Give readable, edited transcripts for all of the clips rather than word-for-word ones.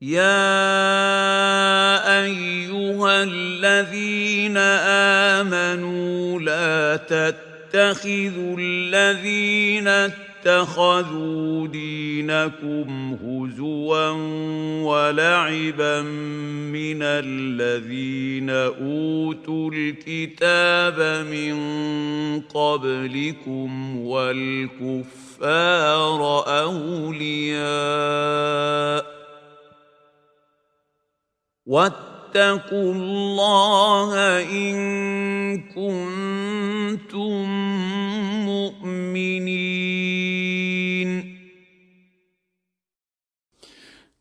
يا أيها الذين آمنوا لا تتخذوا الذين اتخذوا دينكم هزوا ولعبا من الذين أوتوا الكتاب من قبلكم والكفار أولياء واتقوا الله إن كنتم مؤمنين.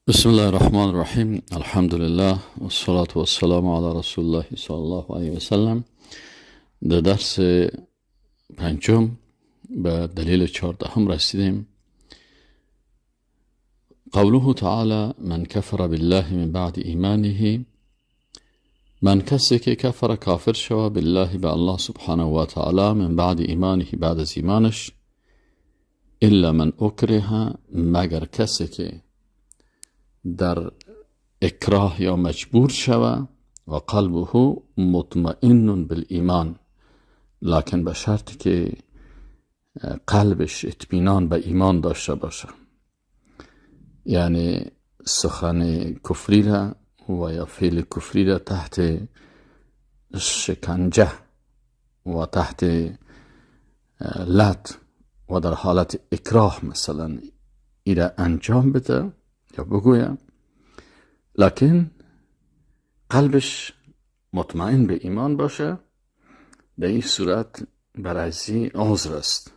بسم الله الرحمن الرحیم. الحمد لله والصلاة والسلام علی رسول الله صلی الله علیه و سلم. در درس پنجم به دلیل 14 رسیدیم. قوله تعالی من کفر بالله من بعد ایمانه، من کسی که کفر کافر شوه، بالله به الله سبحانه و تعالی، من بعد ایمانه بعد از ایمانش، الا من اکره، مگر کسی که در اکراه یا مجبور شوه، و قلبه مطمئن بالایمان، لکن به شرط که قلبش اطمینان به ایمان داشته باشه، یعنی سخن کفری را و یا فعل کفری را تحت شکنجه و تحت لط و در حالت اکراه مثلا ایره انجام بده یا بگویه، لکن قلبش مطمئن به ایمان باشه، در این صورت برای عذر است.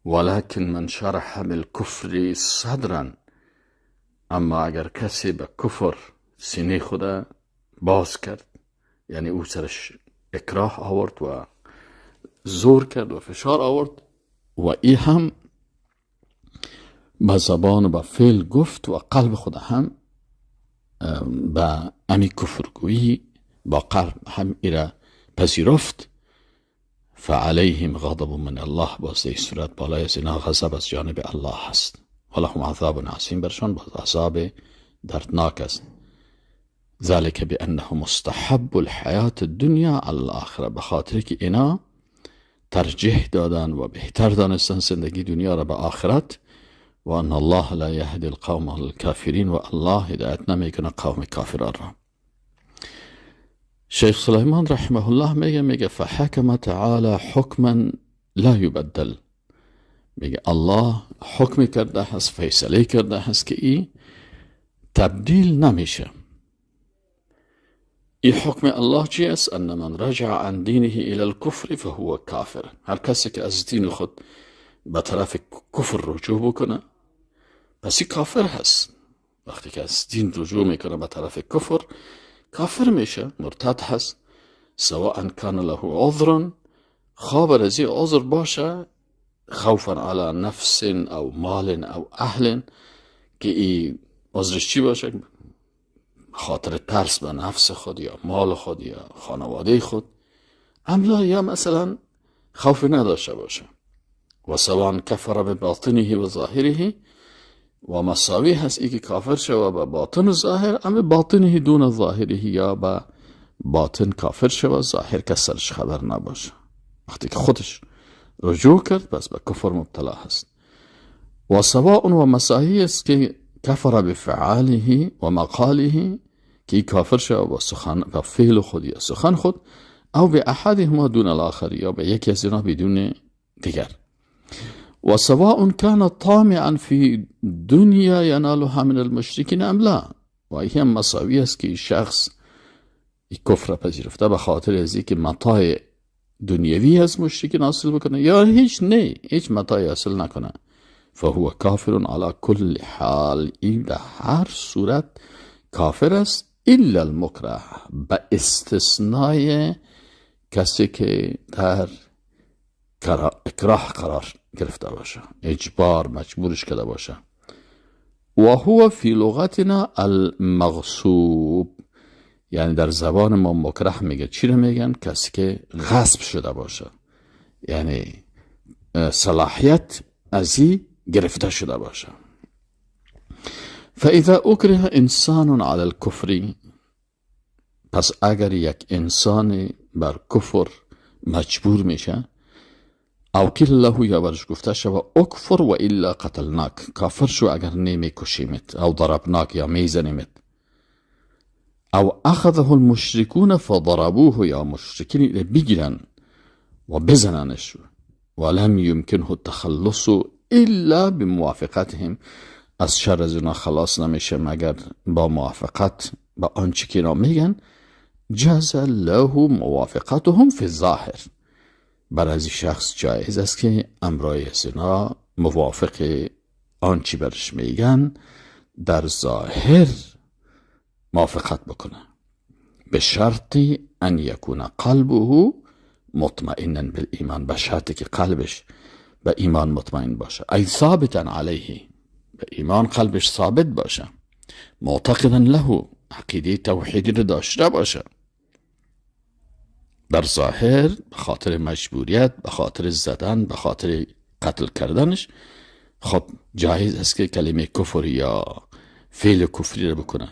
ولكن من شرح بالکفر صدرا، اما اگر کسی به کفر سینه خود باز کرد، یعنی او سرش اکراه آورد و زور کرد و فشار آورد و ای هم به زبان و به فعل گفت و قلب خود هم به امی کفرگویی با قلب هم ایره پذیرفت، فعلیهم غضب من الله، باز در صورت بالای از اینا غضب از جانب الله هست، ولهم عذاب عظیم، برشان باز عذاب دردناک است. ذلك بانه مستحب الحیات الدنیا علی الاخره، به خاطر که اینا ترجیح دادن و بهتر دانستن زندگی دنیا را به آخرت، و ان الله لا یهدی القوم الکافرین، و الله هدایت نمیکنه قوم کافران را. شیخ سلیمان رحمه الله میگه فحکم تعالی حکما لا یبدل، میگه الله حکم کرده هست، فیصله کرده هست که ای تبدیل نمیشه. ای حکم الله چی است؟ ان من رجع عن دینه الى الكفر فهو کافر. هر کسی که از دین خود به طرف کفر رجوع بکنه پس ای کافر هست. وقتی که از دین رجوع میکنه به طرف کفر، کافر میشه، مرتد هست. سواء کان له عذر، خواه از عذر باشه، خوفا علی نفس او مال او اهل، که ای عذرش چی باشه؟ خاطر ترس به نفس خود یا مال خود یا خانواده خود، ام یا مثلا خوف نداشته باشه. و سواء کفر به باطنه و ظاهره، و مساوی هست ای که کافر شوه به باطن و ظاهر، ام باطنه دون ظاهره، یا به باطن کافر شوه ظاهر که سرش خبر نباشه. وقتی که خودش رجوع کرد پس به کفر مبتلا هست. و سواء و مساوی است که کفر بفعاله و مقاله، که کافر شوه با سخن و فعل خود یا سخن خود، او به احدهما دون الاخر، یا به یکی از اینا بدون دیگر. و سواء كان طامعا في دنیا ینالها من المشرکین ام لا، و این هم مساوی است که شخص کفر پذیرفته به خاطر از اینکه متاع دنیوی از مشرکین حاصل بکنه یا هیچ نه، هیچ متاعی حاصل نکنه، فهو کافر علی کل حال، این در هر صورت کافر است، الا المکره، به استثنای کسی که در اکراه قرار گرفته باشه، اجبار مجبورش کرده باشه. و هو فی لغتنا المغصوب، یعنی در زبان ما مکره میگه چی رو میگن؟ کسی که غصب شده باشه، یعنی صلاحیت ازی گرفته شده باشه. فاذا اکره انسان علی الكفر، پس اگر یک انسان بر کفر مجبور میشه، او قیل له، یا برش گفته شوه اکفر و الا قتلناک، کافر شو اگر نمیکشیمت، او ضربناک یا میزنیمت، او اخذه المشرکون فضربوه، یا مشرکین بگیرن و بزننش، ولم يمكنه التخلص الا بموافقتهم، از شر از اینا خلاص نمیشه مگر با موافقت با آنچه که اینا میگن. جاز له موافقتهم فی الظاهر، بر از شخص جایز است که امرای از اینا موافق آنچه برش میگن در ظاهر موافقت بکنه، به شرط ان یکون قلبه مطمئنا بالایمان، به شرطی که قلبش به ایمان مطمئن باشه، ای ثابتا علیه، به ایمان قلبش ثابت باشه، معتقدا له، عقیده توحیدی رو داشته باشه. در ظاهر به خاطر مجبوریت، به خاطر زدن، به خاطر قتل کردنش، خب جایز است که کلمه کفر یا فعل کفری رو بکنه،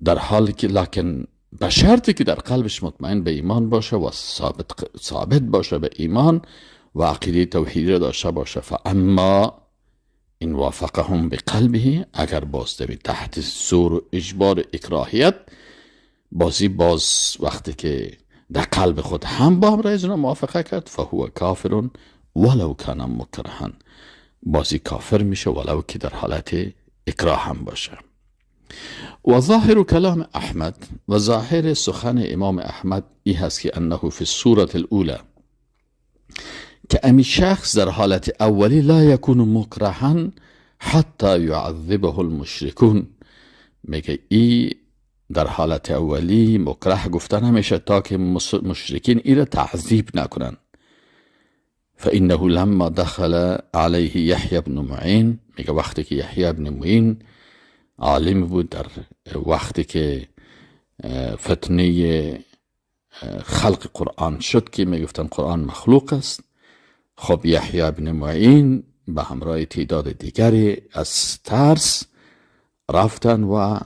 در حالی که لکن به شرطی که در قلبش مطمئن به ایمان باشه و ثابت باشه به ایمان و عقیده توحیدی رو داشته باشه. فاما این وافقهم بقلبه، اگر باز تحت زور و اجبار اکراهیت بازی باز وقتی که در قلب خود هم با همراه از موافقه کرد، فهو کافر ولو کان مکرها، بازی کافر میشه ولو که در حالت اکراه هم باشه. و ظاهر کلام احمد، و ظاهر سخن امام احمد ای هست که انه فی الصورة الاولى، که امی شخص در حالت اولی لا یکون مکرها حتی یعذبه المشرکون، میگه ای در حالت اولی مکره گفته نمیشه تا که مشرکین ای را تعذیب نکنن. فانه لما دخل علیه یحیی بن معین، میگه وقتی که یحیی بن معین عالم بود در وقتی که فتنه خلق قرآن شد که میگفتن قرآن مخلوق است، خب یحیی بن معین به همراه تعداد دیگری از ترس رفتن و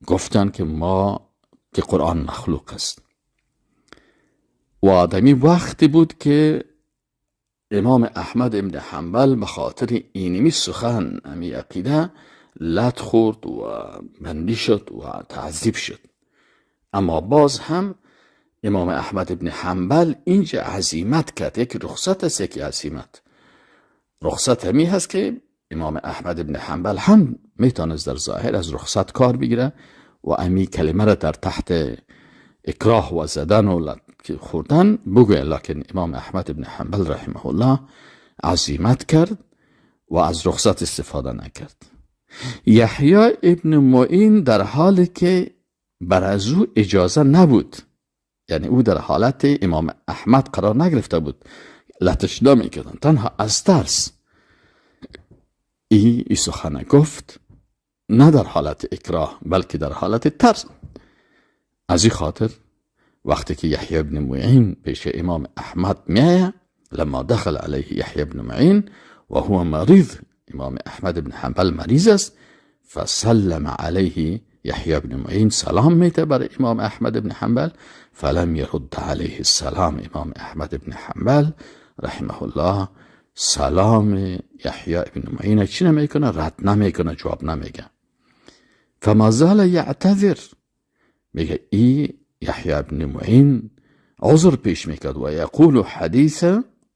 گفتن که ما که قرآن مخلوق است. و آدمی وقتی بود که امام احمد ابن حنبل به خاطر اینمی سخن، امی عقیده، لط خورد و بندی شد و تعذیب شد. اما باز هم امام احمد ابن حنبل اینجا عزیمت کرد، یکی رخصت است یکی عزیمت. رخصت همی هست که امام احمد ابن حنبل هم میتونست در ظاهر از رخصت کار بگیره و امی کلمه را در تحت اکراه و زدن و خوردن بگویه، لکن امام احمد ابن حنبل رحمه الله عزیمت کرد و از رخصت استفاده نکرد. یحیی ابن معین در حالی که بر از او اجازه نبود، یعنی او در حالت امام احمد قرار نگرفته بود، لطش نمیکردن، تنها از ترس ای سخن گفت، نه در حالت اکراه بلکه در حالت ترس. از این خاطر وقتی که یحیی ابن معین پیش امام احمد میایه، لما دخل علیه یحیی ابن معین و هو مریض، امام احمد بن حنبل مریض است، فسلم علیه یحیی بن معین، سلام میده بر امام احمد بن حنبل، فلم یرد علیه السلام. امام احمد بن حنبل رحمه الله سلام یحیی بن معین چی نمیکنه؟ رد نمیکنه، جواب نمیگه. فما زال یعتذر، میگه ای یحیی بن معین عذر پیش میکرد و یقول حدیث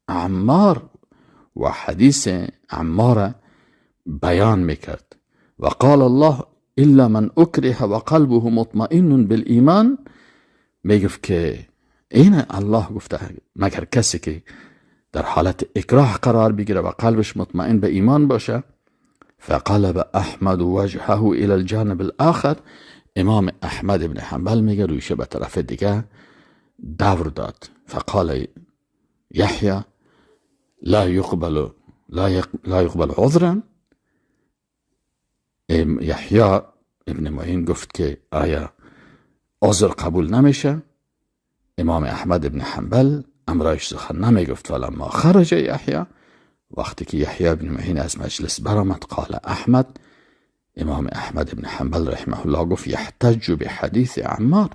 عمار، و حدیث عمار بیان میکرد. و قال الله الا من اکره و قلبه مطمئن بالایمان، میگفت که این الله گفته مگر کسی که در حالت اکراه قرار بگیره و قلبش مطمئن به ایمان باشه. فقلب احمد وجهه الى الجانب الاخر، امام احمد بن حنبل میگه رویشه به طرف دیگه دور داد. فقال یحیی لا يقبل لا يقبل عذرا. یحیی ابن معین گفت که آیا عذر قبول نمیشه؟ امام احمد ابن حنبل امرایش سخن نمیگفت. فلما خرج یحیی، وقتی که یحیی ابن معین از مجلس برآمد، قال احمد، امام احمد بن حنبل رحمه الله گفت یحتج به حدیث عمار،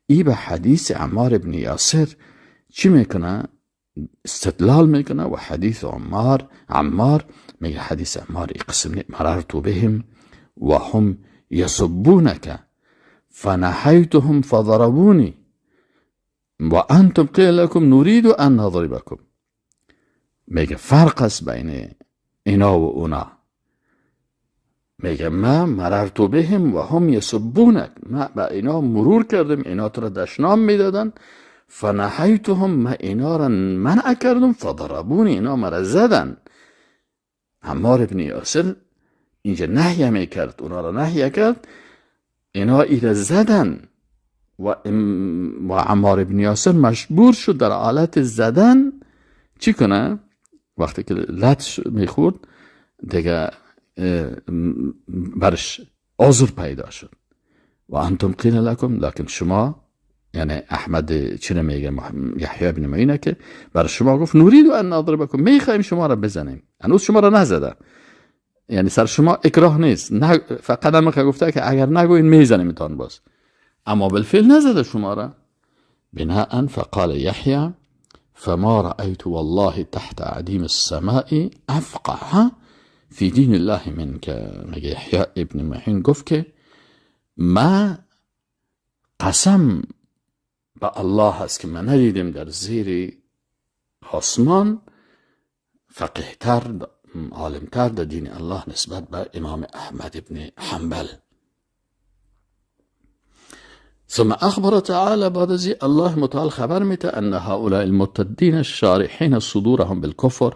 ای به حدیث عمار بن یاسر چی میکنه؟ استدلال میکنه. و حدیث عمار میگه حدیث عمار ای قسم مررت بهم و هم یسبونک فنحیتهم فضربونی و انتم قیل لكم نريد ان نضربكم. میگه فرق است بین اینا و اونا. میگه ما مررت بهم و هم یسبونک، ما با اینا مرور کردم، اینا تو را دشنام میدادن، فنحیتهم، ما اینا را منع کردم، فضربونی، اینا مرا زدن. عمار ابن یاسر اینجا نهی میکرد، اونا را نهی کرد، اینا ایره زدن و عمار ابن یاسر مجبور شد در حالت زدن چی کنه؟ وقتی که لط میخورد دیگه برش عذر پیدا شد. و انتم قیل لکم، لکن شما یعنی احمد چی نمیگه، یحیی بن معینه که برای شما گفت نرید ان نضربکم، میخوایم شما را بزنیم، هنوز شما را نزده، یعنی سر شما اکراه نیست، نه فقط هم گفته که اگر نگوین میزنیم تان باز، اما بالفعل نزده شما را. بناء فقال یحیی فما رأيت والله تحت عديم السماء أفقه في دين الله منك. میگه یحیی ابن معین گفت که ما قسم به الله هست که من ندیدم در زیر آسمان فقیه‌تر عالمتر در دین الله نسبت به امام احمد ابن حنبل. ثم أخبر تعالى بعد ذي الله متعال خبر میده أن هؤلاء المرتدين الشارحين صدورهم بالكفر،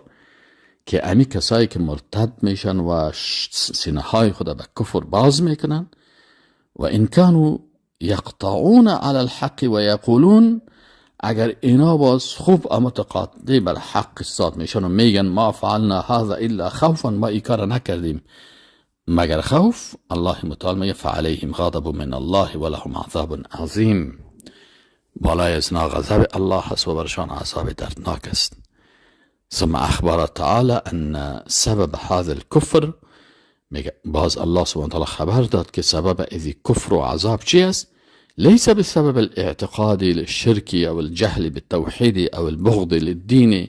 که امی کسایی که مرتد میشن و سینه های خود به کفر باز میکنن، و إن كانوا يقطعون على الحق و یقولون، اگر اینا باز خوب اما متقاطع بر حق استاد میشن و میگن ما فعلنا هذا الا خوفا، ما ای کار نکردیم مگر خوف، الله متعال میگه فعلیهم غضب من الله ولهم عذاب عظیم، بالای از اینا غضب الله هست و برشان عذاب دردناک است. ثم اخبر تعالی ان سبب هذا الكفر، میگه باز الله سبحانه وتعالی خبر داد که سبب ازی کفر و عذاب چی است؟ ليس بسبب الاعتقاد للشرك أو الجهل بالتوحيد أو البغض للدين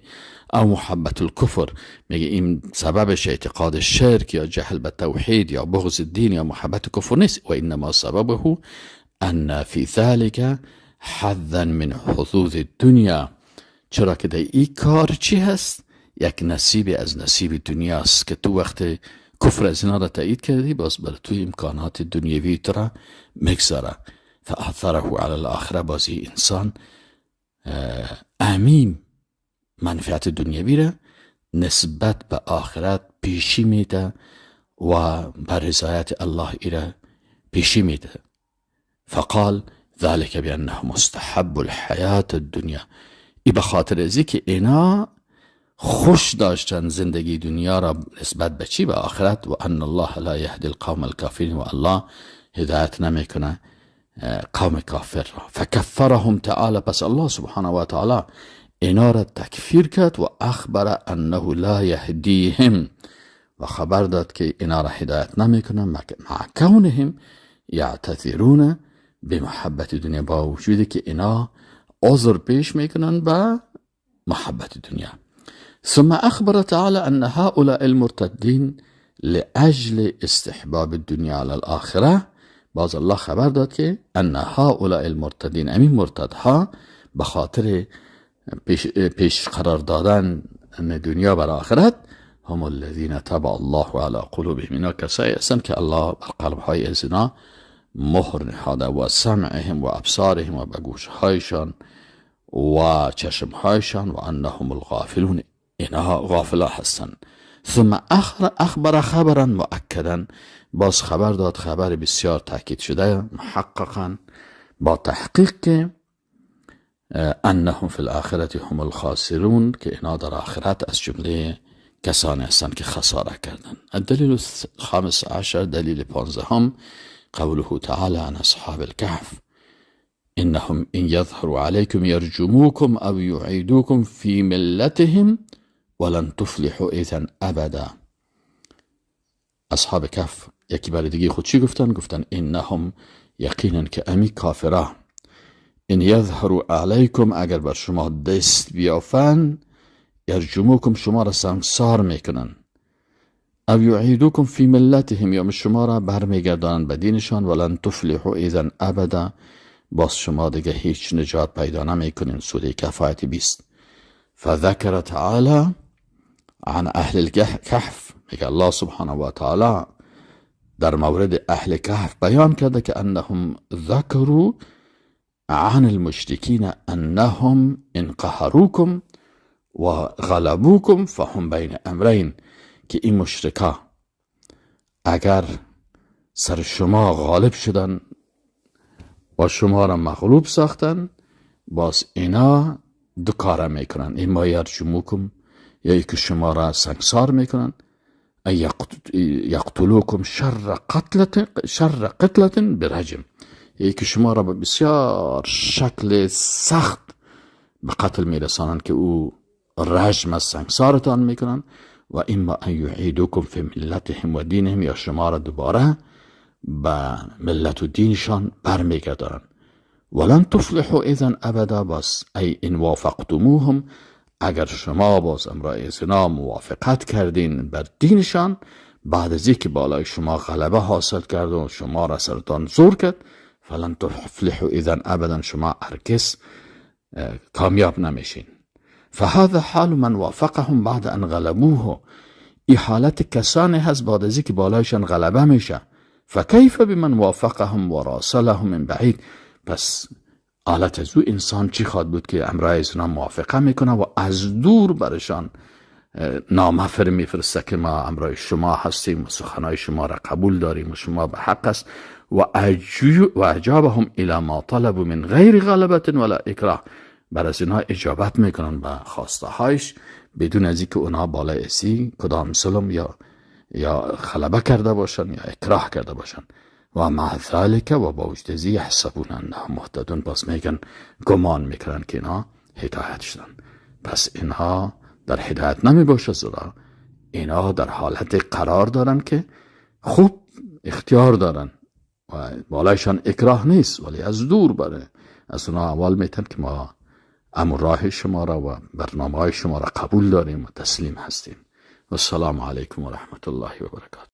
أو محبة الكفر. میگه این سببش اعتقاد الشرك یا جهل بالتوحید یا بغض الدین یا محبت کفر نیست، و انما سببه ان في ذلك حظا من حظوظ الدنيا. چرا که در این کار چی هست؟ یک نصیب از نصیب دنیاست که تو وقت کفر از اینا را تایید کردی باز بر توی امکانات دنیوی تو را میگذاره. فأثره على الآخرة، بازی انسان امین منفعت دنیوی را نسبت به آخرت پیشی میده و بر رضایت الله ایره پیشی میده. فقال ذلك بأنه مستحب الحياة الدنيا، ای به خاطر ازی که اینا خوش داشتن زندگی دنیا را نسبت به چی؟ به آخرت. و ان الله لا يهدي القوم الكافرين، و الله هدایت نمیکنه قوم کافر را. فکفرهم تعالی، پس الله سبحانه و تعالی اینا را تکفیر کرد و اخبر انه لا یهدیهم، و خبر داد که اینا را هدایت نمیکنه، مع کونهم یعتذرون بمحبت دنیا، با وجودی که اینا عذر پیش میکنن به محبت دنیا. ثم اخبر تعالی ان هؤلاء المرتدین لأجل استحباب الدنیا على الآخرة، باز الله خبر داد که ان هؤلاء المرتدین، امین مرتدها به خاطر پیش قرار دادن دنیا بر آخرت، هم الذین تبع الله على قلوبهم، اینا کسایی هستند که الله بر قلب های از اینا مهر نهاده، و سمعهم و ابصارهم، و به گوشهایشان و چشمهایشان، و انهم الغافلون، اینها غافلا هستند. ثم اخبر خبرا مؤکدا، باز خبر داد خبر بسیار تاکید شده، محققا با تحقیق که انهم فی الاخرة هم الخاسرون، که اینا در آخرت از جمله کسانی هستند که خساره کردن. الدلیل الخامس عشر، دلیل 15، قوله تعالی عن اصحاب الكهف انهم ان يظهروا عليكم يرجموكم او يعيدوكم في ملتهم ولن تفلحوا اذا ابدا. اصحاب کهف یکی برای دیگه خود چی گفتن؟ گفتن انهم، یقینا که امی کافره، ان یظهروا علیکم، اگر بر شما دست بیافن، یرجموکم، شما را سنگسار میکنن، او یعیدوکم فی ملتهم، یا شما را برمیگردانن به دینشان، ولن تفلحوا اذا ابدا، باز شما دیگه هیچ نجات پیدا نمیکنین. سوره کهف آیت 20. فذکر تعالی عن اهل الکهف، میگه الله سبحانه و تعالی در مورد اهل کهف بیان کرده که انهم ذکروا عن المشرکین انهم ان قهروکم و غلبوکم فهم بین امرین، که این مشرکا اگر سر شما غالب شدن و شما را مغلوب ساختن، باز اینا دو کاره میکنن: اما یرجموکم، یا که شما را سنگسار میکنن، یقتلوکم شر قتلة برجم، یا که شما را به بسیار شکل سخت به قتل میرسانند که او رجم از سنگسارتان میکنن، و اما ان یعیدوکم فی ملتهم و دینهم، یا شما را دوباره به ملت و دینشان برمیگردانند. ولن تفلحوا اذا ابدا، باز ای ان وافقتموهم، اگر شما باز امرای ازینا موافقت کردین بر دینشان، بعد از اینکه بالای شما غلبه حاصل کرد و شما را سرتان زور کرد، فلن تفلحوا اذا ابدا، شما هرگز کامیاب نمیشین. فهذا حال من وافقهم بعد ان غلبوه، ای حالت کسانی هست بعد از اینکه بالایشان غلبه میشه. فکیف بمن وافقهم و راسلهم من بعید، پس حالت از او انسان چی خواد بود که امرای از موافقه میکنه و از دور برشان نامه فر میفرسته که ما امرای شما هستیم و سخنهای شما را قبول داریم و شما به حق است، و اجابهم الى ما طلبوا من غیر غلبة ولا اکراه، بر از اینها اجابت میکنن به خواسته هایش بدون از اینکه اونها بالای اسی کدام ظلم یا غلبه کرده باشن یا اکراه کرده باشن. و مع ذلك، و با وجود ازی، یحسبون انهم مهتدون، باز میگن گمان میکنن که اینا هدایت شدن. پس اینها در هدایت نمی باشه، زیرا اینا در حالت قرار دارن که خوب اختیار دارن و بالایشان اکراه نیست، ولی از دور بره از اونا اول میتن که ما امو راه شما را و برنامه های شما را قبول داریم و تسلیم هستیم. و السلام علیکم و رحمت الله و برکاته.